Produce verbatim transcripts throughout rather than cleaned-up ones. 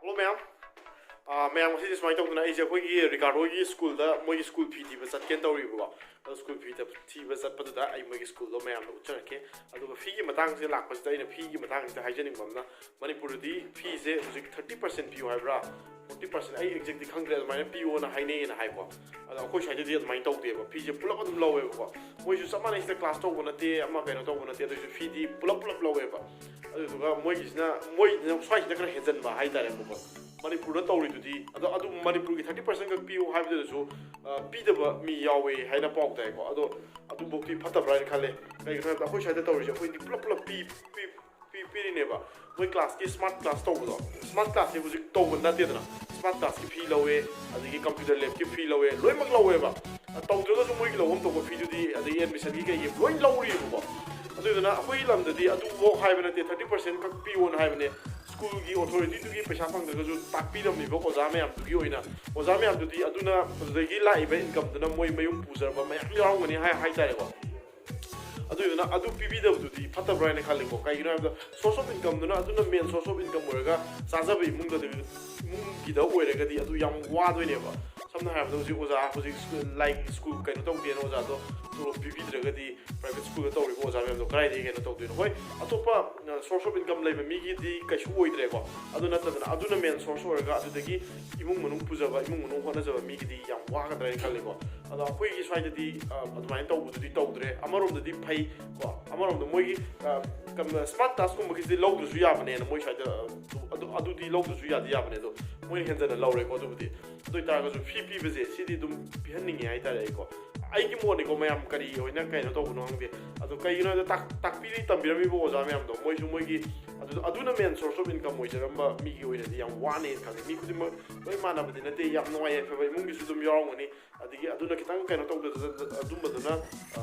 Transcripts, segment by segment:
Hello ꯃꯌꯥꯝ꯫ ꯑꯥ, ꯃꯌꯥꯝ, ꯉꯁꯤꯗꯤ ꯁꯨꯃꯥꯏꯅ ꯇꯧꯗꯅ, ꯑꯩꯁꯦ ꯑꯩꯈꯣꯏꯒꯤ ꯔꯤꯀꯥꯔꯗꯣꯒꯤ ꯁ꯭ꯀꯨꯜꯗ ꯃꯣꯏꯒꯤ ꯁ꯭ꯀꯨꯜ ꯐꯤ ꯊꯤꯕ ꯆꯠꯀꯦꯅ ꯇꯧꯔꯤꯕꯀꯣ꯫ ꯑꯗꯣ ꯁ꯭ꯀꯨꯜ ꯐꯤ ꯊ- ꯊꯤꯕ ꯆꯠꯄꯗꯨꯗ ꯑꯩ ꯃꯣꯏꯒꯤ ꯁ꯭ꯀꯨꯜꯗꯣ ꯃꯌꯥꯝꯗ ꯎꯠꯆꯔꯛꯀꯦ꯫ ꯑꯗꯨꯒ ꯐꯤꯒꯤ ꯃꯇꯥꯡꯁꯦ ꯂꯥꯛꯄꯁꯤꯗ ꯑꯩꯅ ꯐꯤꯒꯤ ꯃꯇꯥꯡꯁꯤꯗ ꯍꯥꯏꯖꯅꯤꯡꯕ ꯑꯃꯅ, ꯃꯅꯤꯄꯨꯔꯗꯗꯤ ꯐꯤꯁꯦ ꯍꯧꯖꯤꯛ ꯊꯥꯔꯇꯤ ꯄꯥꯔꯁꯦꯟ ꯄꯤꯌꯨ ꯍꯥꯏꯕ꯭ꯔꯥ, ꯐꯣꯔꯇꯤ ꯄꯥꯔꯁꯦꯟ, ꯑꯩ ꯑꯦꯛꯖꯦꯛꯇꯤ ꯈꯪꯗ꯭ꯔꯦ, ꯑꯗꯨꯃꯥꯏꯅ ꯄꯤꯌꯣꯅ ꯍꯥꯏꯅꯩꯌꯦꯅ ꯍꯥꯏꯀꯣ꯫ ꯑꯗꯣ ꯑꯩꯈꯣꯏ ꯁ꯭ꯋꯥꯏꯗꯗꯤ ꯑꯗꯨꯃꯥꯏꯅ ꯇꯧꯗꯦꯕ, ꯐꯤꯁꯦ ꯄꯨꯂꯞ ꯑꯗꯨꯝ ꯂꯧꯋꯦꯕꯀꯣ꯫ ꯃꯣꯏꯁꯨ ꯆꯞ ꯃꯥꯟꯅꯩ, ꯁꯤꯗ ꯀ꯭ꯂꯥꯁ ꯇꯧꯕ ꯅꯠꯇꯦ, ꯑꯃ ꯀꯩꯅꯣ ꯇꯧꯕ ꯅꯠꯇꯦ, ꯑꯗꯨꯏꯁꯨ ꯐꯤꯗꯤ ꯄꯨꯂꯞ ꯄꯨꯂꯞ ꯂꯧꯋꯦꯕ꯫ ꯑꯗꯨꯗꯨꯒ ꯃꯣꯏꯒꯤꯁꯤꯅ, ꯃꯣꯏꯁꯤꯅ ꯁ꯭ꯋꯥꯏꯁꯤꯅ ꯈꯔ ꯍꯦꯟꯖꯟꯕ ꯍꯥꯏꯇꯥꯔꯦꯕꯀꯣ꯫ ꯃꯅꯤꯄꯨꯔꯗ ꯇꯧꯔꯤꯗꯨꯗꯤ, ꯑꯗꯣ ꯑꯗꯨ ꯃꯅꯤꯄꯨꯔꯒꯤ ꯊꯥꯔꯇꯤ ꯄꯥꯔꯁꯦꯟ ꯈꯛ ꯄꯤꯌꯨ ꯍꯥꯏꯕꯗꯨꯗꯁꯨ, ꯑ, ꯄꯤꯗꯕ ꯃꯤ ꯌꯥꯎꯋꯦ ꯍꯥꯏꯅ ꯄꯥꯎ ꯇꯥꯏꯀꯣ꯫ ꯑꯗꯣ ꯑꯗꯨꯐꯧꯗꯤ ꯐꯠꯇꯕ꯭ꯔꯥ ꯍꯥꯏꯅ ꯈꯜꯂꯦ꯫ ꯀꯩꯒꯤꯅꯣ ꯍꯥꯏꯕꯗ ꯑꯩꯈꯣꯏ ꯁ꯭ꯋꯥꯏꯗ ꯇꯧꯔꯤꯁꯦ ꯑꯩꯈꯣꯏꯗꯤ ꯄꯨꯂꯞ ꯄꯨꯂꯞ ꯄꯤ, ꯄꯤ, ꯄꯤ, ꯄꯤꯔꯤꯅꯦꯕ꯫ ꯃꯣꯏ ꯀ꯭ꯂꯥꯁꯀꯤ ꯁ꯭ꯃꯥꯔꯠ ꯀ꯭ꯂꯥꯁ ꯇꯧꯕꯗꯣ, ꯁ꯭ꯃꯥꯔꯠ ꯀ꯭ꯂꯥꯁꯁꯦ ꯍꯧꯖꯤꯛ ꯇꯧꯕ ꯅꯠꯇꯦꯗꯅ꯫ ꯁ꯭ꯃꯥꯔꯠ ꯀ꯭ꯂꯥꯁꯀꯤ ꯐꯤ ꯂꯧꯋꯦ, ꯑꯗꯒꯤ ꯀꯝꯄ꯭ꯌꯨꯇꯔ ꯂꯦꯕꯀꯤ ꯐꯤ ꯂꯧꯋꯦ, ꯂꯣꯏꯅꯃꯛ ꯂꯧꯋꯦꯕ꯫ ꯇꯧꯗ꯭ꯔꯒꯁꯨ ꯃꯣꯏꯒꯤ ꯂꯧꯐꯝ ꯊꯣꯛꯄ ꯐꯤꯗꯨꯗꯤ, ꯑꯗꯒꯤ ꯑꯦꯗꯃꯤꯁꯟꯒꯤ ꯀꯩꯒꯤ ꯂꯣꯏ ꯂꯧꯔꯤꯕꯀꯣ꯫ ꯑꯗꯨꯗꯨꯅ ꯑꯩꯈꯣꯏꯒꯤ ꯂꯝꯗꯗꯤ ꯑꯗꯨꯐꯥꯎ ꯍꯥꯏꯕ ꯅꯠꯇꯦ, ꯊꯥꯔꯇꯤ ꯄꯥꯔꯁꯦꯟ ꯈꯛ ꯄꯤꯌꯣꯅ ꯍꯥꯏꯕꯅꯦ꯫ ꯁ꯭ꯀꯨꯜꯒꯤ ꯑꯣꯊꯣꯔꯤꯇꯤꯗꯨꯒꯤ ꯄꯩꯁꯥ ꯐꯪꯗ꯭ꯔꯒꯁꯨ ꯇꯥꯛꯄꯤꯔꯝꯃꯤꯕ ꯑꯣꯖꯥ ꯃꯌꯥꯝꯗꯨꯒꯤ ꯑꯣꯏꯅ, ꯑꯣꯖꯥ ꯃꯌꯥꯝꯗꯨꯗꯤ ꯑꯗꯨꯅ, ꯑꯗꯨꯗꯒꯤ ꯂꯥꯛꯏꯕ ꯏꯟꯀꯝꯗꯨꯅ ꯃꯣꯏ ꯃꯌꯨꯝ ꯄꯨꯖꯔꯕ ꯃꯌꯥꯝ ꯌꯥꯎꯔꯝꯒꯅꯤ ꯍꯥꯏ, ꯍꯥꯏꯇꯥꯔꯦꯀꯣ꯫ ꯑꯗꯨꯗꯨꯅ ꯑꯗꯨ ꯄꯤꯕꯤꯗꯕꯗꯨꯗꯤ ꯐꯠꯇꯕ꯭ꯔꯥ ꯍꯥꯏꯅ ꯈꯜꯂꯤꯀꯣ꯫ ꯀꯩꯒꯤꯅꯣ ꯍꯥꯏꯕꯗ, source of incomeꯗꯨꯅ, ꯑꯗꯨꯅ main source of income ꯑꯣꯏꯔꯒ, ꯆꯥꯖꯕ ꯏꯃꯨꯡꯗꯗꯤ, ꯏꯃꯨꯡꯒꯤꯗ ꯑꯣꯏꯔꯒꯗꯤ ꯑꯗꯨ ꯌꯥꯝ ꯋꯥꯗꯣꯏꯅꯦꯕ꯫ ꯁꯝꯅ ꯍꯥꯏꯔꯕꯗ, ꯍꯧꯖꯤꯛ ꯑꯣꯖꯥ, ꯍꯧꯖꯤꯛ ꯁ꯭ꯀꯨꯜ, ꯂꯥꯏꯛ, ꯁ꯭ꯀꯨꯜ ꯀꯩꯅꯣ ꯇꯧꯗꯦꯅ ꯑꯣꯖꯥꯗꯣ ꯇꯣꯂꯣꯞ ꯄꯤꯕꯤꯗ꯭ꯔꯒꯗꯤ, private ꯁ꯭ꯀꯨꯜꯗ ꯇꯧꯔꯤꯕ ꯑꯣꯖꯥ ꯃꯌꯥꯝꯗꯣ ꯀꯗꯥꯏꯗꯒꯤ ꯀꯩꯅꯣ ꯇꯧꯗꯣꯏꯅꯣ? ꯍꯣꯏ, ꯑꯇꯣꯞꯄ, ꯑ, source of income ꯂꯩꯕ ꯃꯤꯒꯤꯗꯤ ꯀꯩꯁꯨ ꯑꯣꯏꯗ꯭ꯔꯦꯀꯣ꯫ ꯑꯗꯨ ꯅꯠꯇꯗꯅ, ꯑꯗꯨꯅ main source ꯑꯣꯏꯔꯒ, ꯑꯗꯨꯗꯒꯤ ꯏꯃꯨꯡ ꯃꯅꯨꯡ ꯄꯨꯖꯕ, ꯏꯃꯨꯡ ꯃꯅꯨꯡ ꯍꯣꯠꯅꯖꯕ ꯃꯤꯒꯤꯗꯤ ꯌꯥꯝ ꯋꯥꯒꯗ꯭ꯔꯥ ꯍꯥꯏꯅ ꯈꯜꯂꯤꯀꯣ꯫ ꯑꯗꯣ ꯑꯩꯈꯣꯏꯒꯤ ꯁ꯭ꯋꯥꯏꯗꯗꯤ, ꯑ, ꯑꯗꯨꯃꯥꯏꯅ ꯇꯧꯕꯗꯨꯗꯤ ꯇꯧꯗ꯭ꯔꯦ꯫ ꯑꯃꯔꯣꯝꯗꯗꯤ ꯐꯩ ꯀꯣ, ꯑꯃꯔꯣꯝꯗ ꯃꯣꯏꯒꯤ, ꯑ, ꯀꯝ-, ꯁ꯭ꯃꯥꯔꯠ ꯀ꯭ꯂꯥꯁꯀꯨꯝꯕꯒꯤꯁꯤꯗꯤ ꯂꯧꯗ꯭ꯔꯁꯨ ꯌꯥꯕꯅꯦꯅ ꯃꯣꯏ ꯁ꯭ꯋꯥꯏꯗ, ꯑ, ꯑꯗꯨ, ꯑꯗꯨꯗꯤ ꯂꯧꯗ꯭ꯔꯁꯨ ꯌꯥꯗꯤ ꯌꯥꯕꯅꯦ, ꯑꯗꯣ ꯃꯣꯏꯅ ꯍꯦꯟꯖꯟꯅ ꯂꯧꯔꯦꯀꯣ꯫ ꯑꯗꯨꯕꯨꯗꯤ, ꯑꯗꯨ ꯑꯣꯏꯇꯥꯔꯒꯁꯨ ꯐꯤ ꯄꯤꯕꯁꯦ ꯁꯤꯗꯤ ꯑꯗꯨꯝ ꯄꯤꯍꯟꯅꯤꯡꯉꯦ ꯍꯥꯏꯇꯥꯔꯦ ꯑꯩꯀꯣ꯫ ꯑꯩꯒꯤ ꯃꯣꯠꯅꯤꯀꯣ, ꯃꯌꯥꯝ ꯀꯔꯤ ꯑꯣꯏꯅ ꯀꯩꯅꯣ ꯇꯧꯕꯅꯣ ꯈꯪꯗꯦ꯫ ꯑꯗꯣ ꯀꯩꯒꯤꯅꯣ ꯍꯥꯏꯕꯗ, ꯇꯥꯛ-, ꯇꯥꯛꯄꯤꯔꯤ ꯇꯝꯕꯤꯔꯝꯃꯤꯕ ꯑꯣꯖꯥ ꯃꯌꯥꯝꯗꯣ, ꯃꯣꯏꯁꯨ ꯃꯣꯏꯒꯤ ꯑꯗꯨ, ꯑꯗꯨꯅ main source of income ꯑꯣꯏꯖꯔꯝꯕ ꯃꯤꯒꯤ ꯑꯣꯏꯅꯗꯤ ꯌꯥꯝ ꯋꯥꯅꯦꯅ ꯈꯜꯂꯤ꯫ ꯃꯤ ꯈꯨꯗꯤꯡꯃꯛ ꯂꯣꯏ ꯃꯥꯟꯅꯕꯗꯤ ꯅꯠꯇꯦ, ꯌꯥꯝ ꯅꯨꯡꯉꯥꯏ ꯌꯥꯏꯐꯕ ꯏꯃꯨꯡꯒꯤꯁꯨ ꯑꯗꯨꯝ ꯌꯥꯎꯔꯝꯒꯅꯤ꯫ ꯑꯗꯒꯤ ꯑꯗꯨꯅ ꯈꯤꯇꯪ ꯀꯩꯅꯣ ꯇꯧꯗꯅ, ꯑꯗꯨꯝꯕꯗꯨꯅ, ꯑ,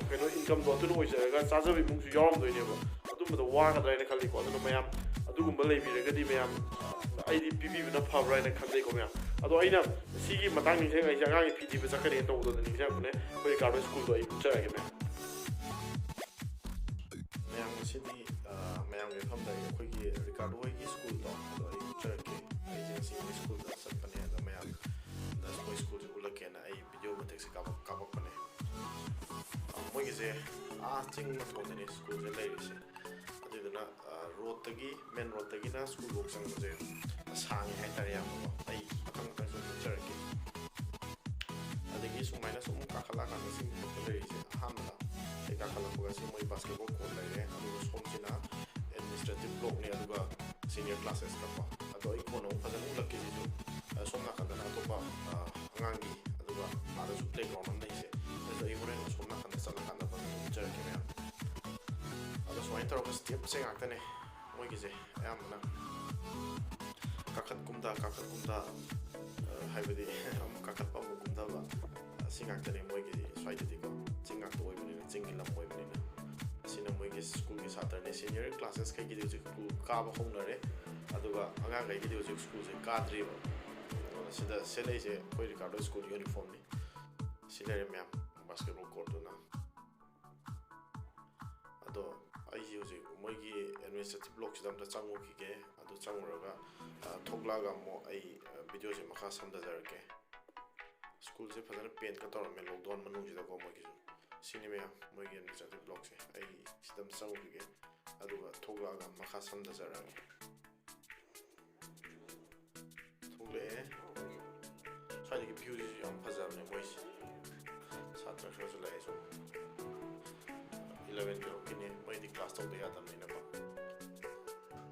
ꯀꯩꯅꯣ, incomeꯗꯣ ꯑꯗꯨꯅ ꯑꯣꯏꯖꯔꯒ ꯆꯥꯖꯕ ꯏꯃꯨꯡꯁꯨ ꯌꯥꯎꯔꯝꯗꯣꯏꯅꯦꯕ꯫ ꯑꯗꯨꯝꯕꯗꯣ ꯋꯥꯒꯗ꯭ꯔꯥ ꯍꯥꯏꯅ ꯈꯜꯂꯤꯀꯣ꯫ ꯑꯗꯨꯅ ꯃꯌꯥꯝ ꯑꯗꯨꯒꯨꯝꯕ ꯂꯩꯕꯤꯔꯒꯗꯤ ꯃꯌꯥꯝ, ꯑ, ꯑꯩꯗꯤ ꯄꯤꯕꯤꯕꯅ ꯐꯕ꯭ꯔꯥ ꯍꯥꯏꯅ ꯈꯟꯖꯩꯀꯣ ꯃꯌꯥꯝ꯫ ꯑꯗꯣ ꯑꯩꯅ ꯁꯤꯒꯤ ꯃꯇꯥꯡ ꯅꯤꯡꯁꯤꯡꯉꯛꯏꯁꯦ, ꯑꯉꯥꯡꯒꯤ ꯐꯤ ꯊꯤꯕ ꯆꯠꯀꯅꯤ ꯇꯧꯕꯗꯣ ꯅꯤꯡꯁꯤꯡꯉꯛꯄꯅꯦ꯫ ꯑꯩꯈꯣꯏ ꯔꯤꯀꯥꯔꯗꯣ ꯁ꯭ꯀꯨꯜꯗꯣ ꯑꯩ ꯎꯠꯆꯔꯛꯑꯒꯦ ꯃꯌꯥꯝ꯫ ꯃꯌꯥꯝ, ꯉꯁꯤꯗꯤ, ꯑ, ꯃꯌꯥꯝꯒꯤ ꯃꯐꯝꯗ ꯑꯩꯈꯣꯏꯒꯤ ꯔꯤꯀꯥꯔꯗꯣ ꯍꯣꯏꯒꯤ ꯁ꯭ꯀꯨꯜꯗꯣ ꯑꯗꯣ ꯑꯩ ꯎꯠꯆꯔꯛꯀꯦ꯫ ꯃꯣꯏ ꯁ꯭ꯀꯨꯜꯗ ꯆꯠꯄꯅꯦ꯫ ꯑꯗꯣ ꯃꯌꯥꯝꯗ ꯃꯣꯏ ꯁ꯭ꯀꯨꯜꯁꯦ ꯎꯠꯂꯛꯀꯦꯅ ꯑꯩ ꯚꯤꯗꯤꯑꯣ ꯃꯇꯦꯛꯁꯦ ꯀꯥꯞꯄꯛ ꯀꯥꯞꯄꯛꯄꯅꯦ꯫ ꯃꯣꯏꯒꯤꯁꯦ ꯑꯥ ꯆꯤꯡ ꯃꯇꯣꯟꯗꯅꯦ ꯁ꯭ꯀꯨꯜꯁꯦ ꯂꯩꯔꯤꯁꯦ꯫ ꯑꯗꯨꯗꯨꯅ ꯔꯣꯗꯇꯒꯤ, ꯃꯦꯟ ꯔꯣꯗꯇꯒꯤꯅ ꯁ꯭ꯀꯨꯜꯐꯧ ꯆꯪꯕꯁꯦ ꯁꯥꯡꯉꯦ ꯍꯥꯏꯇꯥꯔꯦ ꯌꯥꯝꯅꯀꯣ꯫ ꯑꯩ ꯃꯊꯪ ꯃꯊꯪ ꯁꯨꯝ ꯎꯠꯆꯔꯛꯀꯦ꯫ ꯑꯗꯒꯤ ꯁꯨꯃꯥꯏꯅ ꯁꯨꯝ ꯀꯥꯈꯠꯂꯛꯑꯀꯥꯟꯗ ꯁꯤ ꯃꯊꯛꯇ ꯂꯩꯔꯤꯁꯦ ꯑꯍꯥꯟꯕꯗ ꯑꯩ ꯀꯥꯈꯠꯂꯛꯄꯒ ꯁꯤ ꯃꯣꯏ ꯕꯥꯁꯀꯦꯠꯕꯣꯜ ꯀꯣꯔꯠ ꯂꯩꯔꯦ, ꯑꯗꯨꯒ ꯁꯣꯝꯁꯤꯅ ꯑꯦꯗꯃꯤꯅꯤꯁꯇ꯭ꯔꯦꯇꯤꯞ ꯕ꯭ꯂꯣꯛꯅꯦ, ꯑꯗꯨꯒ ꯁꯤꯅꯤꯌꯔ ꯀ꯭ꯂꯥꯁꯦꯁꯀꯀꯣ꯫ ꯑꯗꯣ ꯑꯩ ꯀꯣꯟꯅ ꯑꯃꯨꯛ ꯐꯖꯅ ꯎꯠꯂꯛꯀꯦ ꯁꯤꯁꯨ꯫ ꯑ, ꯁꯣꯝ ꯅꯥꯀꯟꯗꯅ ꯑꯇꯣꯞꯄ, ꯑ, ꯑꯉꯥꯡꯒꯤ, ꯑꯗꯨꯒ ꯑꯥꯗꯁꯨ ꯄ꯭ꯂꯦꯒ꯭ꯔꯥꯎꯟ ꯑꯃ ꯂꯩꯁꯦ꯫ ꯑꯗꯨꯁꯨ ꯑꯩ ꯍꯣꯔꯦꯟ ꯑꯁꯣꯝ ꯅꯥꯀꯟꯗ ꯆꯠꯂꯀꯥꯟꯗ ꯐꯖꯅ ꯎꯠꯆꯔꯛꯀꯦ ꯃꯌꯥꯝ꯫ ꯑꯗꯣ ꯁꯨꯃꯥꯏꯅ ꯇꯧꯔꯒ ꯁ꯭ꯇꯦꯞꯁꯦ ꯉꯥꯛꯇꯅꯦ ꯃꯣꯏꯒꯤꯁꯦ ꯑꯌꯥꯝꯕꯅ꯫ ꯀꯥꯈꯠ ꯀꯨꯝꯊ, ꯀꯥꯈꯠ ꯀꯨꯝꯊ, ꯑ, ꯍꯥꯏꯕꯗꯤ ꯑꯃꯨꯛ ꯀꯥꯈꯠꯄ ꯑꯃꯨꯛ ꯀꯨꯝꯊꯕ, ꯑꯁꯤ ꯉꯥꯛꯇꯅꯦ ꯃꯣꯏꯒꯤ ꯁ꯭ꯋꯥꯏꯗꯗꯤꯀꯣ꯫ ꯆꯤꯡ ꯉꯥꯛꯇ ꯑꯣꯏꯕꯅꯤꯅ, ꯆꯤꯡꯒꯤ ꯂꯝ ꯑꯣꯏꯕꯅꯤꯅ꯫ ꯑꯁꯤꯅ ꯃꯣꯏꯒꯤ ꯁ꯭ꯀꯨꯜꯒꯤ ꯁꯥꯇ꯭ꯔꯅꯦ꯫ ꯁꯤꯅꯤꯌꯔ ꯀ꯭ꯂꯥꯁꯦꯁꯈꯩꯒꯤꯗꯤ ꯍꯧꯖꯤꯛ ꯁ꯭ꯀꯨꯜ ꯀꯥꯕ ꯍꯧꯅꯔꯦ, ꯑꯗꯨꯒ ꯑꯉꯥꯡꯈꯩꯒꯤꯗꯤ ꯍꯧꯖꯤꯛ ꯁ꯭ꯀꯨꯜꯁꯦ ꯀꯥꯗ꯭ꯔꯤꯕ꯫ ꯁꯤꯗ ꯁꯦꯠꯂꯛꯏꯁꯦ ꯑꯩꯈꯣꯏ ꯔꯤꯀꯥꯔꯗꯣ ꯁ꯭ꯀꯨꯜ ꯌꯨꯅꯤꯐꯣꯔꯝꯅꯤ꯫ ꯁꯤ ꯂꯩꯔꯦ ꯃꯌꯥꯝ, ꯕꯥꯁꯀꯦꯠꯕꯣꯜ ꯀꯣꯔꯠꯇꯨꯅ꯫ ꯑꯗꯣ ꯑꯩꯁꯤ ꯍꯧꯖꯤꯛ ꯃꯣꯏꯒꯤ ꯑꯦꯗꯃꯤꯅꯤꯁꯇ꯭ꯔꯦꯇꯤꯞ ꯕ꯭ꯂꯣꯛꯁꯤꯗ ꯑꯝꯇ ꯆꯪꯉꯨꯈꯤꯒꯦ꯫ ꯑꯗꯨ ꯆꯪꯉꯨꯔꯒ, ꯑ, ꯊꯣꯛꯂꯛꯑꯒ ꯑꯃꯨꯛ ꯑꯩ, ꯑ, ꯚꯤꯗꯤꯑꯣꯁꯦ ꯃꯈꯥ ꯁꯝꯊꯖꯔꯛꯀꯦ꯫ ꯁ꯭ꯀꯨꯜꯁꯦ ꯐꯖꯅ ꯄꯦꯟꯠꯀ ꯇꯧꯔꯝꯃꯦ ꯂꯣꯛꯗꯥꯎꯟ ꯃꯅꯨꯡꯁꯤꯗꯀꯣ ꯃꯣꯏꯒꯤꯁꯨ꯫ ꯁꯤꯅꯤ ꯃꯌꯥꯝ ꯃꯣꯏꯒꯤ ꯑꯦꯗꯃꯤꯅꯤꯁꯇ꯭ꯔꯦꯇꯤꯞ ꯕ꯭ꯂꯣꯛꯁꯦ꯫ ꯑꯩ ꯁꯤꯗ ꯑꯃ ꯆꯪꯉꯨꯈꯤꯒꯦ, ꯑꯗꯨꯒ ꯊꯣꯛꯂꯛꯑꯒ ꯃꯈꯥ ꯁꯝꯊꯖꯔꯛꯑꯒꯦ꯫ ꯊꯣꯛꯂꯛꯑꯦ꯫ ꯁ꯭ꯋꯥꯏꯗꯒꯤ ꯚ꯭ꯌꯨꯁꯤꯁꯨ ꯌꯥꯝ ꯐꯖꯕꯅꯦ ꯃꯣꯏꯁꯦ꯫ ꯁꯥꯇ꯭ꯔ ꯈꯔꯁꯨ ꯂꯥꯛꯑꯦ ꯁꯨꯝ꯫ ꯏꯂꯚꯦꯟ ꯇꯨꯌꯦꯜꯐꯀꯤꯅꯦ, ꯃꯣꯏꯗꯤ ꯀ꯭ꯂꯥꯁ ꯇꯧꯗ ꯌꯥꯗꯕꯅꯤꯅꯀꯣ꯫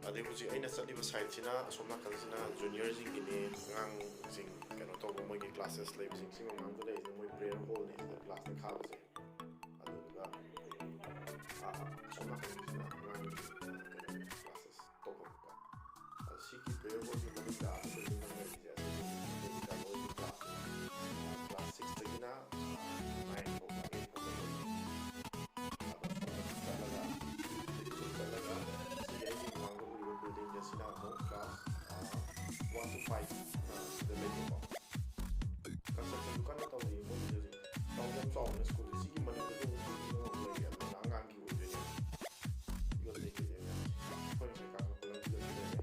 ꯑꯗꯩ ꯍꯧꯖꯤꯛ ꯑꯩꯅ ꯆꯠꯂꯤꯕ ꯁꯥꯏꯠꯁꯤꯅ, ꯑꯁꯣꯝ ꯅꯥꯀꯟꯁꯤꯅ ꯖꯨꯅꯤꯌꯔꯁꯤꯡꯒꯤꯅꯦ, ꯑꯉꯥꯡꯁꯤꯡ ꯀꯩꯅꯣ ꯇꯧꯕ ꯃꯣꯏꯒꯤ ꯀ꯭ꯂꯥꯁꯦꯁ ꯂꯩꯕꯁꯤꯡ꯫ ꯁꯤ ꯃꯃꯥꯡꯗ ꯂꯩꯔꯤꯁꯤꯅ ꯃꯣꯏ ꯄ꯭ꯔꯦꯌꯔ ꯍꯣꯜꯅꯦ, ꯁꯤꯗ ꯀ꯭ꯂꯥꯁꯅ ꯈꯥꯕꯁꯦ꯫ ꯑꯗꯨꯗꯨꯒ, ꯑꯥ, ꯑꯁꯣꯝ ꯅꯥꯀꯟꯒꯤꯁꯤꯅ ꯑꯉꯥꯡꯒꯤ ꯀꯩꯅꯣ ꯀ꯭ꯂꯥꯁꯦꯁ ꯇꯧꯐꯝꯀꯣ꯫ ꯑꯗꯣ ꯁꯤꯒꯤ ꯄ꯭ꯔꯦꯌꯔ ꯍꯣꯜꯒꯤ ꯃꯅꯤꯡꯗ ꯑꯩꯈꯣꯏꯒꯤ ꯂꯩꯔꯤꯁꯦ, ꯑꯁꯤꯒꯤ ꯃꯅꯤꯡꯗ ꯃꯣꯏꯒꯤ ꯀ꯭ꯂꯥꯁ, ꯀ꯭ꯂꯥꯁ ꯁꯤꯛꯁꯇꯒꯤꯅ ꯅꯥꯏꯟ ꯐꯥꯎꯕ, ꯑꯩꯠ ꯐꯥꯎꯕ ꯂꯩ꯫ ꯑꯗꯣ ꯁꯣꯝꯗ ꯆꯠꯂꯒ, ꯁꯤꯗ ꯆꯠꯂꯒ, ꯁꯤꯒꯤ ꯑꯩꯒꯤ ꯃꯃꯥꯡꯗ ꯎꯔꯤꯕ ꯕꯤꯜꯗꯤꯡꯁꯦ, ꯁꯤꯅ ꯑꯃꯨꯛ ꯀ꯭ꯂꯥꯁ, ꯑꯥ, ꯋꯥꯟ ꯇꯨ ꯐꯥꯏꯚ, ꯑꯥ, ꯁꯤꯗ ꯂꯩꯕꯀꯣ꯫ ꯀꯟꯁꯇ꯭ꯔꯛꯁꯟꯁꯨ ꯀꯟꯅ ꯇꯧꯔꯤ ꯃꯣꯏꯒꯤꯁꯦ ꯍꯧꯖꯤꯛ꯫ ꯆꯥꯎꯗꯤ ꯌꯥꯝ ꯆꯥꯎꯕꯅꯦ ꯁ꯭ꯀꯨꯜꯁꯦ꯫ ꯁꯤꯒꯤ ꯃꯅꯤꯡꯗꯁꯨ ꯑꯃꯨꯛ ꯕꯤꯜꯗꯤꯡ ꯑꯃꯃꯨꯛ ꯂꯩꯔꯤ, ꯑꯗꯨꯅ ꯑꯉꯥꯡꯒꯤ ꯑꯣꯏꯗꯣꯏꯅꯦ꯫ ꯌꯣꯠ ꯀꯩꯀꯩ ꯂꯩꯕ ꯌꯥꯅꯤ꯫ ꯑꯩꯈꯣꯏꯅ ꯉꯁꯥꯏ ꯀꯥꯈꯠꯂꯛꯄ ꯂꯝꯕꯤꯗꯁꯨ ꯂꯩꯔꯦ꯫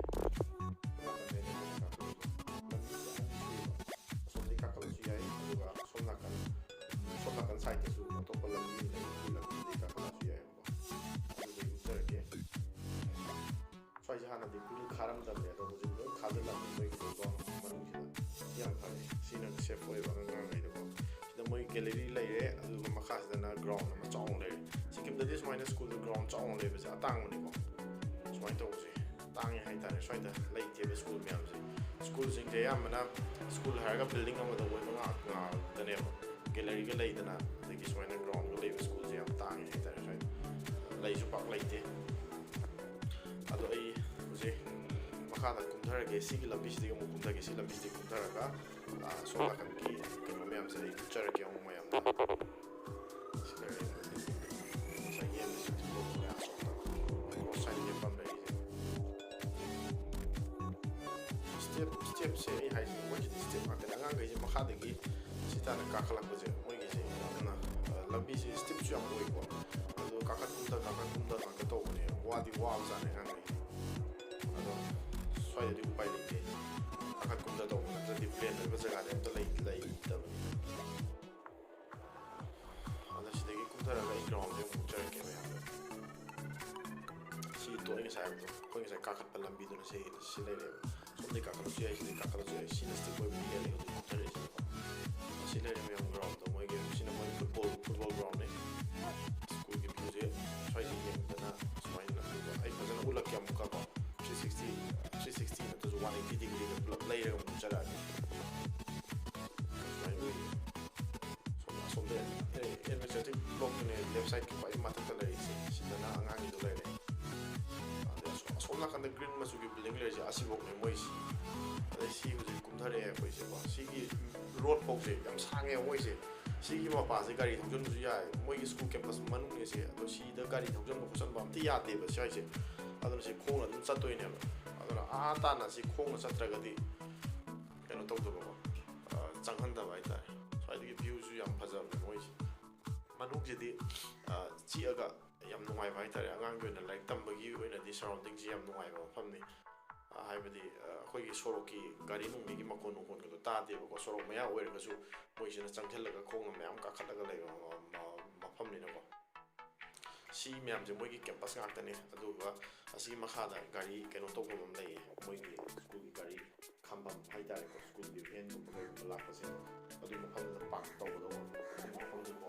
ꯁꯣꯝ ꯅꯥꯀꯟꯗ ꯑꯩꯅ ꯉꯁꯥꯏ ꯀꯥꯈꯠꯂꯛꯄ ꯁꯥꯏꯠꯇꯁꯨ ꯑꯇꯣꯞꯄ ꯂꯝꯕꯤ ꯑꯃ ꯂꯩ, ꯑꯗꯨꯒꯤ ꯂꯝꯕꯤꯗꯒꯤ ꯀꯥꯈꯠꯂꯛꯑꯁꯨ ꯌꯥꯏꯕꯀꯣ꯫ ꯑꯗꯨꯗꯩ ꯎꯠꯆꯔꯛꯀꯦ꯫ ꯁ꯭ꯋꯥꯏꯁꯦ ꯍꯥꯟꯅꯗꯤ ꯄꯨꯡ ꯈꯥꯔꯝꯗꯕꯅꯦ, ꯑꯗꯣ ꯍꯧꯖꯤꯛ ꯂꯣꯏ ꯈꯥꯖꯤꯜꯂꯝꯃꯦ ꯃꯣꯏꯒꯤ ꯀꯣꯝꯄꯥꯎꯟ ꯃꯅꯨꯡꯁꯤꯗ꯫ ꯌꯥꯝ ꯐꯔꯦ, ꯁꯤꯅ ꯁꯦꯐ ꯑꯣꯏꯕ ꯑꯉꯥꯡꯈꯩꯗꯀꯣ꯫ ꯁꯤꯗ ꯃꯣꯏ ꯒꯦꯂꯔꯤ ꯂꯩꯔꯦ, ꯑꯗꯨꯒ ꯃꯈꯥꯁꯤꯗꯅ ꯒ꯭ꯔꯥꯎꯟ ꯑꯃ ꯆꯥꯎꯅ ꯂꯩꯔꯦ꯫ ꯁꯤꯀꯤꯝꯗꯗꯤ ꯁꯨꯃꯥꯏꯅ ꯁ꯭ꯀꯨꯜꯗ ꯒ꯭ꯔꯥꯎꯟ ꯆꯥꯎꯅ ꯂꯩꯕꯁꯦ ꯑꯇꯥꯡꯕꯅꯤꯀꯣ꯫ ꯁꯨꯃꯥꯏꯅ ꯇꯧꯕꯁꯦ ꯇꯥꯡꯉꯦ ꯍꯥꯏꯇꯥꯔꯦ꯫ ꯁ꯭ꯋꯥꯏꯗ ꯂꯩꯇꯦꯕ ꯁ꯭ꯀꯨꯜ ꯃꯌꯥꯝꯁꯦ꯫ ꯁ꯭ꯀꯨꯜꯁꯤꯡꯁꯦ ꯑꯌꯥꯝꯕꯅ ꯁ꯭ꯀꯨꯜ ꯍꯥꯏꯔꯒ ꯕꯤꯜꯗꯤꯡ ꯑꯃꯗ ꯑꯣꯏꯕ ꯉꯥꯛ-, ꯉꯥꯛꯇꯅꯦꯕ꯫ ꯒꯦꯂꯔꯤꯒ ꯂꯩꯗꯅ, ꯑꯗꯒꯤ ꯁꯨꯃꯥꯏꯅ ꯒ꯭ꯔꯥꯎꯟꯒ ꯂꯩꯕ ꯁ꯭ꯀꯨꯜꯁꯦ ꯌꯥꯝ ꯇꯥꯡꯉꯦ ꯍꯥꯏꯇꯥꯔꯦ ꯁ꯭ꯋꯥꯏꯗ꯫ ꯂꯩꯁꯨ ꯄꯥꯛ ꯂꯩꯇꯦ꯫ ꯑꯗꯣ ꯑꯩ ꯍꯧꯖꯤꯛ ꯃꯈꯥꯗ ꯀꯨꯝꯊꯔꯒꯦ, ꯁꯤꯒꯤ ꯂꯝꯕꯤꯁꯤꯗꯒꯤ ꯑꯃꯨꯛ ꯀꯨꯝꯊꯒꯦ, ꯁꯤ ꯂꯝꯕꯤꯁꯤꯗꯒꯤ ꯀꯨꯝꯊꯔꯒ, ꯑꯥ, ꯁꯣꯝ ꯅꯥꯀꯟꯒꯤ ꯀꯩꯅꯣ ꯃꯌꯥꯝꯁꯦ ꯑꯩ ꯎꯠꯆꯔꯛꯀꯦ ꯑꯃꯨꯛ ꯃꯌꯥꯝꯗ꯫ ꯁꯤ ꯂꯩꯔꯦ꯫ ꯉꯁꯥꯏꯒꯤ ꯑꯦꯝ ꯕꯤ ꯁꯤ ꯃꯌꯥꯝ ꯁꯣꯝꯗ ꯀ꯭ꯔꯣꯁ ꯁꯥꯏꯟ ꯌꯦꯛꯄ ꯑꯃ ꯂꯩꯔꯤꯁꯦ꯫ ꯁ꯭ꯇꯦꯞ, ꯁ꯭ꯇꯦꯞꯁꯦ ꯑꯩ ꯍꯥꯏꯁꯦ, ꯃꯣꯏꯁꯤꯗꯤ ꯁ꯭ꯇꯦꯞ ꯉꯥꯛꯇꯅꯦ꯫ ꯑꯉꯥꯡꯈꯩꯁꯦ ꯃꯈꯥꯗꯒꯤ ꯁꯤ ꯇꯥꯟꯅ ꯀꯥꯈꯠꯂꯛꯄꯁꯦ ꯃꯣꯏꯒꯤꯁꯦ ꯌꯥꯝꯅ, ꯑ, ꯂꯝꯕꯤꯁꯦ ꯁ꯭ꯇꯦꯞꯁꯨ ꯌꯥꯝ ꯑꯣꯏꯀꯣ꯫ ꯑꯗꯣ ꯀꯥꯈꯠ ꯀꯨꯝꯊ, ꯀꯥꯈꯠ ꯀꯨꯝꯊ ꯉꯥꯛꯇ ꯇꯧꯕꯅꯦ꯫ ꯋꯥꯗꯤ ꯋꯥꯕꯖꯥꯠꯅꯦ ꯑꯉꯥꯡꯈꯩ꯫ ꯑꯗꯣ ꯁ꯭ꯋꯥꯏꯗꯗꯤ ꯎꯄꯥꯏ ꯂꯩꯇꯦ꯫ ꯀꯥꯈꯠ ꯀꯨꯝꯊ ꯇꯧꯕ ꯅꯠꯇ꯭ꯔꯗꯤ ꯄ꯭ꯂꯦꯟ ꯑꯣꯏꯕ ꯖꯒꯥꯗꯤ ꯑꯝꯇ ꯂꯩ-, ꯂꯩꯇꯕꯅꯤ꯫ ꯑꯗꯣ ꯁꯤꯗꯒꯤ ꯀꯨꯝꯊꯔꯒ ꯑꯩ ꯒ꯭ꯔꯥꯎꯟꯁꯦ ꯑꯃꯨꯛ ꯎꯠꯆꯔꯛꯀꯦ ꯃꯌꯥꯝꯗ꯫ ꯁꯤ ꯇꯣ-, ꯑꯩ ꯉꯁꯥꯏ ꯍꯥꯏꯕꯗꯣ, ꯑꯩꯈꯣꯏ ꯉꯁꯥꯏ ꯀꯥꯈꯠꯄ ꯂꯝꯕꯤꯗꯨꯅ ꯁꯤ, ꯁꯤ ꯂꯩꯔꯦꯕ꯫ ꯁꯣꯝꯗꯒꯤ ꯀꯥꯈꯠꯂꯁꯨ ꯌꯥꯏ, ꯁꯤꯗꯒꯤ ꯀꯥꯈꯠꯂꯁꯨ ꯌꯥꯏ꯫ ꯁꯤꯅ ꯁ꯭ꯇꯦꯞ ꯑꯣꯏꯕꯒꯤ ꯍꯦꯜꯂꯦ ꯍꯧꯖꯤꯛ ꯀꯨꯝꯊꯔꯛꯏꯁꯦ꯫ ꯁꯤ ꯂꯩꯔꯦ ꯃꯌꯥꯝ ꯒ꯭ꯔꯥꯎꯟꯗꯣ, ꯃꯣꯏꯒꯤ, ꯁꯤꯅ ꯃꯣꯏ ꯐꯨꯠꯕꯣꯜ, ꯐꯨꯠꯕꯣꯜ ꯒ꯭ꯔꯥꯎꯟꯅꯦ꯫ ꯁ꯭ꯀꯨꯜꯒꯤ ꯚ꯭ꯌꯨꯁꯦ ꯁ꯭ꯋꯥꯏꯗ ꯌꯦꯡꯕꯗꯅ ꯁꯨꯃꯥꯏꯅ ꯂꯝꯕꯤꯗꯣ ꯑꯩ ꯐꯖꯅ ꯎꯠꯂꯛꯀꯦ ꯑꯃꯨꯛꯀ ꯀꯣ꯫ ꯊ꯭ꯔꯤ ꯁꯤꯛꯁꯇꯤ, ꯊ꯭ꯔꯤ ꯁꯤꯛꯁꯇꯤ ꯅꯠꯇ꯭ꯔꯁꯨ ꯋꯥꯟ ꯑꯩꯠꯇꯤ ꯗꯤꯒ꯭ꯔꯤꯗ ꯄꯨꯂꯞ ꯂꯩꯔꯒ ꯑꯃꯨꯛ ꯎꯠꯆꯔꯛꯑꯒꯦ꯫ ꯁꯨꯃꯥꯏꯅ ꯎꯏ꯫ ꯁꯣꯝ-, ꯑꯁꯣꯝꯗ ꯑꯦ-, ꯑꯦꯗꯃꯤꯅꯤꯁꯇ꯭ꯔꯦꯇꯤꯚ ꯕ꯭ꯂꯣꯛꯇꯨꯅꯦ ꯂꯦꯐ ꯁꯥꯏꯠꯀꯤ ꯈ꯭ꯋꯥꯏ ꯃꯊꯛꯇ ꯂꯩꯔꯤꯁꯦ꯫ ꯁꯤꯗꯅ ꯑꯉꯥꯡꯒꯤꯗꯣ ꯂꯩꯔꯦ꯫ ꯑꯗꯩ ꯑꯁꯣ-, ꯑꯁꯣꯝ ꯅꯥꯀꯟꯗ ꯒ꯭ꯔꯤꯟ ꯃꯆꯨꯒꯤ ꯕꯤꯜꯗꯤꯡ ꯂꯩꯔꯤꯁꯦ, ꯑꯁꯤꯐꯧꯅꯦ ꯃꯣꯏꯁꯦ꯫ ꯑꯗꯩ ꯁꯤ ꯍꯧꯖꯤꯛ ꯀꯨꯝꯊꯔꯛꯑꯦ ꯑꯩꯈꯣꯏꯁꯦꯀꯣ꯫ ꯁꯤꯒꯤ ꯔꯣꯗ ꯐꯥꯎꯁꯦ ꯌꯥꯝ ꯁꯥꯡꯉꯦꯕ ꯃꯣꯏꯁꯦ꯫ ꯁꯤꯒꯤ ꯃꯄꯥꯁꯦ ꯒꯥꯔꯤ ꯊꯧꯖꯤꯟꯕꯁꯨ ꯌꯥꯏ꯫ ꯃꯣꯏꯒꯤ ꯁ꯭ꯀꯨꯜ ꯀꯦꯝꯄꯁ ꯃꯅꯨꯡꯅꯦ ꯁꯦ꯫ ꯑꯗꯣ ꯁꯤꯗ ꯒꯥꯔꯤ ꯊꯧꯖꯤꯟꯕ ꯈꯣꯠꯆꯟꯕ ꯑꯝꯇ ꯌꯥꯗꯦꯕ ꯁ꯭ꯋꯥꯏꯁꯦ꯫ ꯑꯗꯨꯅ ꯁꯤ ꯈꯣꯡꯅ ꯑꯗꯨꯝ ꯆꯠꯇꯣꯏꯅꯦꯕ꯫ ꯑꯗꯨꯅ ꯑꯥ ꯇꯥꯟꯅ ꯁꯤ ꯈꯣꯡꯅ ꯆꯠꯇ꯭ꯔꯒꯗꯤ ꯀꯩꯅꯣ ꯇꯧꯗꯕꯀꯣ, ꯑ, ꯆꯪꯍꯟꯗꯕ ꯍꯥꯏꯇꯥꯔꯦ꯫ ꯁ꯭ꯋꯥꯏꯗꯒꯤ ꯚ꯭ꯌꯨꯁꯨ ꯌꯥꯝ ꯐꯖꯕꯅꯦ ꯃꯣꯏꯁꯦ꯫ ꯃꯅꯨꯡꯁꯤꯗꯤ, ꯑ, ꯆꯤꯛꯑꯒ ꯌꯥꯝ ꯅꯨꯡꯉꯥꯏꯕ ꯍꯥꯏꯇꯥꯔꯦ꯫ ꯑꯉꯥꯡꯒꯤ ꯑꯣꯏꯅ ꯂꯥꯏꯔꯤꯛ ꯇꯝꯕꯒꯤ ꯑꯣꯏꯅꯗꯤ ꯁꯔꯥꯎꯟꯗꯤꯡꯁꯤ ꯌꯥꯝ ꯅꯨꯡꯉꯥꯏꯕ ꯃꯐꯝꯅꯤ꯫ ꯍꯥꯏꯕꯗꯤ ꯑꯩꯈꯣꯏꯒꯤ ꯁꯣꯔꯣꯛꯀꯤ ꯒꯥꯔꯤ ꯅꯨꯡꯂꯤꯒꯤ ꯃꯈꯣꯟ ꯅꯨꯡꯈꯣꯟꯒꯗꯣ ꯇꯥꯗꯦꯕꯀꯣ꯫ ꯁꯣꯔꯣꯛ ꯃꯌꯥ ꯑꯣꯏꯔꯒꯁꯨ ꯃꯣꯏꯁꯤꯅ ꯆꯪꯁꯤꯜꯂꯒ ꯈꯣꯡꯅ ꯃꯌꯥꯝ ꯀꯥꯈꯠꯂꯒ ꯂꯩꯕ ꯃꯐꯝꯅꯤꯅꯀꯣ꯫ ꯁꯤ ꯃꯌꯥꯝꯁꯦ ꯃꯣꯏꯒꯤ ꯀꯦꯝꯄꯁ ꯉꯥꯛꯇꯅꯦ꯫ ꯑꯗꯨꯒ ꯑꯁꯤꯒꯤ ꯃꯈꯥꯗ ꯒꯥꯔꯤ ꯀꯩꯅꯣ ꯇꯧꯐꯝ ꯑꯃ ꯂꯩꯌꯦ, ꯃꯣꯏꯒꯤ ꯁ꯭ꯀꯨꯜꯒꯤ ꯒꯥꯔꯤ ꯈꯝꯕꯝ ꯍꯥꯏꯇꯥꯔꯦꯀꯣ꯫ ꯁ꯭ꯀꯨꯜꯒꯤ ꯚꯦꯟꯒꯨꯝꯕ ꯀꯩꯒꯨꯝꯕ ꯂꯥꯛꯄꯁꯦ ꯑꯗꯨꯒꯤ ꯃꯐꯝꯗꯨꯗ ꯄꯥꯔꯛ ꯇꯧꯒꯗꯧꯕ꯫ ꯑꯗꯨꯒꯤ ꯃꯐꯝꯗꯨꯀꯣ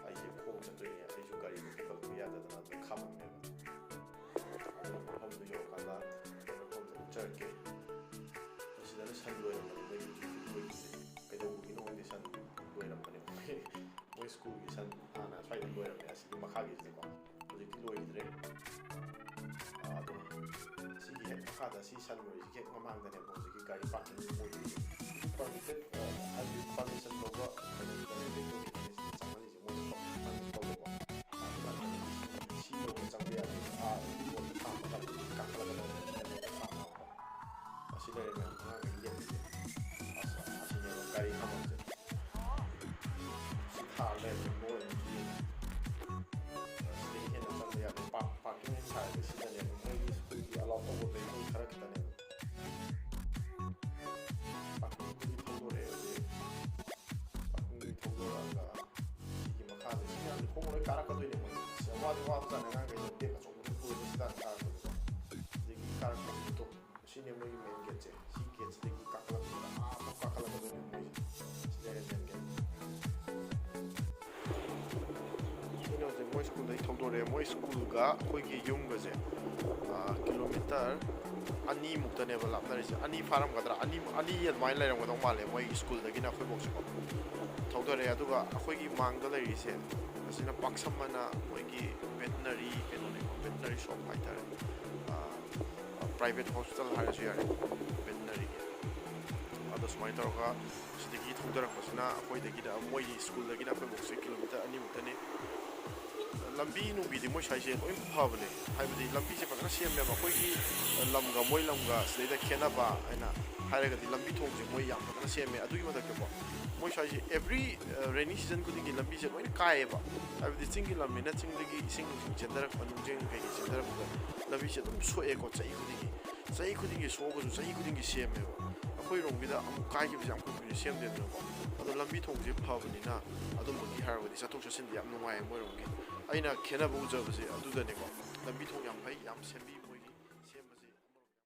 ꯑꯩꯁꯦ ꯈꯣꯡ ꯆꯠꯇꯣꯏꯅꯦ, ꯑꯩꯁꯨ ꯒꯥꯔꯤꯗꯣ ꯄꯨꯈꯠꯂꯛꯄ ꯌꯥꯗꯗꯅ ꯑꯗꯨꯝ ꯈꯝꯃꯝꯃꯦꯕ꯫ ꯑꯗꯨ ꯃꯐꯝꯗꯨ ꯌꯧꯔꯀꯥꯟꯗ ꯃꯐꯝꯗ ꯎꯠꯆꯔꯛꯀꯦ꯫ ꯃꯁꯤꯗꯅ ꯁꯟ ꯂꯣꯏꯔꯝꯕꯅꯤ, ꯃꯣꯏꯒꯤ ꯍꯧꯖꯤꯛ ꯂꯣꯏꯔꯤꯁꯦ꯫ ꯀꯩꯗꯧꯕꯒꯤꯅꯣ ꯈꯪꯗꯦ, ꯁꯟ ꯂꯣꯏꯔꯝꯕꯅꯦ꯫ ꯃꯣꯏ ꯁ꯭ꯀꯨꯜꯒꯤ ꯁꯟ ꯍꯥꯟꯅ ꯁ꯭ꯋꯥꯏꯗ ꯂꯣꯏꯔꯝꯃꯦ, ꯑꯁꯤꯒꯤ ꯃꯈꯥꯒꯤꯁꯤꯗꯀꯣ꯫ ꯍꯧꯖꯤꯛꯇꯤ ꯂꯣꯏꯈꯤꯗ꯭ꯔꯦ꯫ ꯑꯗꯣ ꯁꯤꯒꯤ ꯍꯦꯛ ꯃꯈꯥꯗ ꯁꯤ ꯁꯟ ꯂꯣꯏꯔꯤꯁꯤꯒꯤ ꯍꯦꯛ ꯃꯃꯥꯡꯗꯅꯦꯕ ꯍꯧꯖꯤꯛꯀꯤ ꯒꯥꯔꯤ ꯄꯥꯔꯀꯤꯡ ꯑꯣꯏꯗꯣꯏꯁꯦ꯫ ꯄꯔꯃꯤꯇꯦꯠ, ꯍꯥꯏꯗꯤ ꯄꯔꯃꯤꯁꯟ ꯂꯧꯕ ꯀꯩꯅꯣꯗꯨꯗꯅꯦ ꯂꯩꯇꯣꯏꯅꯦ ꯁꯤꯗ ꯆꯪꯍꯜꯂꯤꯁꯦ, ꯃꯣꯏꯅ ꯄꯔꯃꯤꯁꯟ ꯂꯧꯕꯀꯣ꯫ ꯑꯗꯨꯅ ꯁꯤ ꯌꯧꯅ ꯆꯪꯕ ꯌꯥꯗꯦ꯫ ꯑꯥ, ꯔꯣꯗꯇ ꯈꯥꯝꯃꯒ ꯀꯥꯈꯠꯂꯒ ꯂꯩꯔꯦ꯫ ꯑꯁꯤ ꯂꯩꯔꯦ ꯃꯌꯥꯝ, ꯑꯉꯥꯡꯈꯩ ꯂꯦꯞꯄꯤꯁꯦ꯫ ꯑꯁ, ꯑꯁꯤꯅꯦꯕ ꯒꯥꯔꯤ ꯈꯥꯝꯐꯝꯁꯦ꯫ ꯁꯤ ꯊꯥꯔ ꯂꯩꯔꯦ, ꯃꯣꯏ ꯑꯗꯨꯝ ꯌꯦꯡꯉꯦ꯫ ꯁꯤꯗꯒꯤ ꯍꯦꯟꯅ ꯆꯪꯕ ꯌꯥꯗꯦ꯫ ꯄꯥꯔꯛ-, ꯄꯥꯔꯀꯤꯡ ꯍꯦꯟꯅ ꯁꯥꯔꯗꯤ ꯁꯤꯗꯅꯦꯕ ꯃꯣꯏꯒꯤ ꯁ꯭ꯀꯨꯜꯒꯤ ꯑꯂꯥꯎ ꯇꯧꯕ ꯚꯦꯍꯤꯀꯜ ꯈꯔ ꯈꯛꯇꯅꯦꯕ꯫ ꯄꯥꯔꯀꯤꯡꯗꯒꯤ ꯊꯧꯗꯣꯔꯛꯑꯦ ꯍꯧꯖꯤꯛ꯫ ꯄꯥꯔꯀꯤꯡꯗꯒꯤ ꯊꯧꯗꯣꯔꯛꯑꯒ ꯁꯤꯒꯤ ꯃꯈꯥꯗ ꯁꯤ ꯃꯌꯥꯝꯁꯦ ꯈꯣꯡꯅ ꯂꯣꯏ ꯀꯥꯔꯛꯀꯗꯣꯏꯅꯦ ꯃꯣꯏ꯫ ꯑꯁ, ꯌꯥꯝ ꯋꯥꯗꯤ ꯋꯥꯕꯖꯥꯠꯅꯦ ꯑꯉꯥꯡꯈꯩꯗꯣ ꯕꯦꯒ ꯑꯆꯧꯕꯗꯨ ꯄꯨꯔꯒ ꯁꯤꯗ ꯀꯥꯔꯛꯄꯗꯀꯣ꯫ ꯑꯗꯒꯤ ꯀꯥꯔꯛꯄꯗꯨꯗꯣ ꯁꯤꯅꯦ ꯃꯣꯏꯒꯤ ꯃꯦꯟ ꯒꯦꯠꯁꯦ꯫ ꯁꯤ ꯒꯦꯠꯁꯤꯗꯒꯤ ꯀꯥꯈꯠꯂꯛꯄꯗ ꯑꯥ ꯐꯥꯎ ꯀꯥꯈꯠꯂꯛꯀꯗꯣꯏꯅꯦ ꯃꯣꯏꯁꯦ꯫ ꯁꯤꯗ ꯃꯦꯟ ꯒꯦꯠ꯫ ꯁꯤꯅ ꯍꯧꯖꯤꯛ ꯃꯣꯏ ꯁ꯭ꯀꯨꯜꯗꯒꯤ ꯊꯧꯗꯣꯔꯛꯑꯦ꯫ ꯃꯣꯏ ꯁ꯭ꯀꯨꯜꯒ ꯑꯩꯈꯣꯏꯒꯤ ꯌꯨꯝꯒꯁꯦ, ꯑꯥ, ꯀꯤꯂꯣꯃꯤꯇꯔ ꯑꯅꯤꯃꯨꯛꯇꯅꯦꯕ ꯂꯥꯞꯅꯔꯤꯁꯦ꯫ ꯑꯅꯤ ꯐꯥꯔꯝꯒꯗ꯭ꯔꯥ? ꯑꯅꯤ, ꯑꯅꯤ ꯑꯗꯨꯃꯥꯏꯅ ꯂꯩꯔꯝꯒꯗꯧ ꯃꯥꯜꯂꯦ ꯃꯣꯏꯒꯤ ꯁ꯭ꯀꯨꯜꯗꯒꯤꯅ ꯑꯩꯈꯣꯏ ꯐꯥꯎꯁꯦꯀꯣ ꯊꯧꯗꯔꯛꯑꯦ꯫ ꯑꯗꯨꯒ ꯑꯩꯈꯣꯏꯒꯤ ꯃꯥꯡꯗ ꯂꯩꯔꯤꯁꯦ ꯑꯁꯤꯅ ꯄꯥꯛꯁꯝ ꯑꯅ ꯃꯣꯏꯒꯤ ꯚꯦꯇꯅꯔꯤ ꯀꯩꯅꯣꯅꯦꯀꯣ, ꯚꯦꯇꯅꯔꯤ ꯁꯣꯞ ꯍꯥꯏꯇꯥꯔꯦ꯫ ꯑꯥ, ꯄ꯭ꯔꯥꯏꯚꯦꯠ ꯍꯣꯁꯄꯤꯇꯥꯜ ꯍꯥꯏꯔꯁꯨ ꯌꯥꯔꯦ, ꯚꯦꯇꯅꯔꯤꯒꯤ꯫ ꯑꯗꯣ ꯁꯨꯃꯥꯏꯅ ꯇꯧꯔꯒ ꯁꯤꯗꯒꯤ ꯊꯧꯗꯔꯛꯄꯁꯤꯅ ꯑꯩꯈꯣꯏꯗꯒꯤꯅ, ꯃꯣꯏꯒꯤ ꯁ꯭ꯀꯨꯜꯗꯒꯤꯅ ꯑꯩꯈꯣꯏ ꯐꯥꯎꯁꯦ ꯀꯤꯂꯣꯃꯤꯇꯔ ꯑꯅꯤꯃꯨꯛꯇꯅꯤ꯫ ꯂꯝꯕꯤ ꯅꯨꯡꯕꯤꯗꯤ ꯃꯣꯏ ꯁ꯭ꯋꯥꯏꯁꯦ ꯂꯣꯏ ꯐꯕꯅꯦ, ꯍꯥꯏꯕꯗꯤ ꯂꯝꯕꯤꯁꯦ ꯐꯖꯅ ꯁꯦꯝꯃꯦꯕ꯫ ꯑꯩꯈꯣꯏꯒꯤ ꯂꯝꯒ ꯃꯣꯏ ꯂꯝꯒ ꯁꯤꯗꯩꯗ ꯈꯦꯠꯅꯕ ꯍꯥꯏꯅ ꯍꯥꯏꯔꯒꯗꯤ ꯂꯝꯕꯤ ꯊꯣꯡꯁꯦ ꯃꯣꯏ ꯌꯥꯝ ꯐꯖꯅ ꯁꯦꯝꯃꯦ꯫ ꯑꯗꯨꯒꯤ ꯃꯊꯛꯇꯀꯣ ꯃꯣꯏ ꯁ꯭ꯋꯥꯏꯁꯦ ꯑꯦꯕ꯭ꯔꯤ ꯔꯦꯅꯤ ꯁꯤꯖꯟ ꯈꯨꯗꯤꯡꯒꯤ ꯂꯝꯕꯤꯁꯦ ꯂꯣꯏꯅ ꯀꯥꯏꯌꯦꯕ, ꯍꯥꯏꯕꯗꯤ ꯆꯤꯡꯒꯤ ꯂꯝꯅꯤꯅ ꯆꯤꯡꯗꯒꯤ ꯏꯁꯤꯡ ꯅꯨꯡꯁꯤꯡ ꯆꯦꯟꯊꯔꯛꯄ, ꯅꯨꯡꯖꯦꯡ ꯀꯩꯀꯩ ꯆꯦꯟꯊꯔꯛꯄꯗ ꯂꯝꯕꯤꯁꯦ ꯑꯗꯨꯝ ꯁꯣꯛꯑꯦꯀꯣ ꯆꯍꯤ ꯈꯨꯗꯤꯡꯒꯤ꯫ ꯆꯍꯤ ꯈꯨꯗꯤꯡꯒꯤ ꯁꯣꯛꯑꯒꯁꯨ ꯆꯍꯤ ꯈꯨꯗꯤꯡꯒꯤ ꯁꯦꯝꯃꯦꯕ꯫ ꯑꯩꯈꯣꯏꯔꯣꯝꯒꯤꯗ ꯑꯃꯨꯛ ꯀꯥꯏꯈꯤꯕꯁꯦ ꯌꯥꯝ ꯀꯨꯏ ꯀꯨꯏꯅ ꯁꯦꯝꯗꯦꯗꯅꯀꯣ꯫ ꯑꯗꯣ ꯂꯝꯕꯤ ꯊꯣꯡꯁꯦ ꯐꯕꯅꯤꯅ ꯑꯗꯨꯝꯕꯒꯤ ꯍꯥꯏꯔꯨꯔꯒꯗꯤ ꯆꯠꯊꯣꯛ ꯆꯠꯁꯤꯟꯗꯤ ꯌꯥꯝ ꯅꯨꯡꯉꯥꯏꯌꯦ ꯃꯣꯏꯔꯣꯝꯒꯤ꯫ ꯑꯩꯅ ꯈꯦꯠꯅꯕ ꯎꯖꯕꯁꯦ ꯑꯗꯨꯗꯅꯦꯀꯣ꯫ ꯂꯝꯕꯤ ꯊꯣꯡ ꯌꯥꯝ ꯐꯩ, ꯌꯥꯝ ꯁꯦꯝꯕꯤ꯫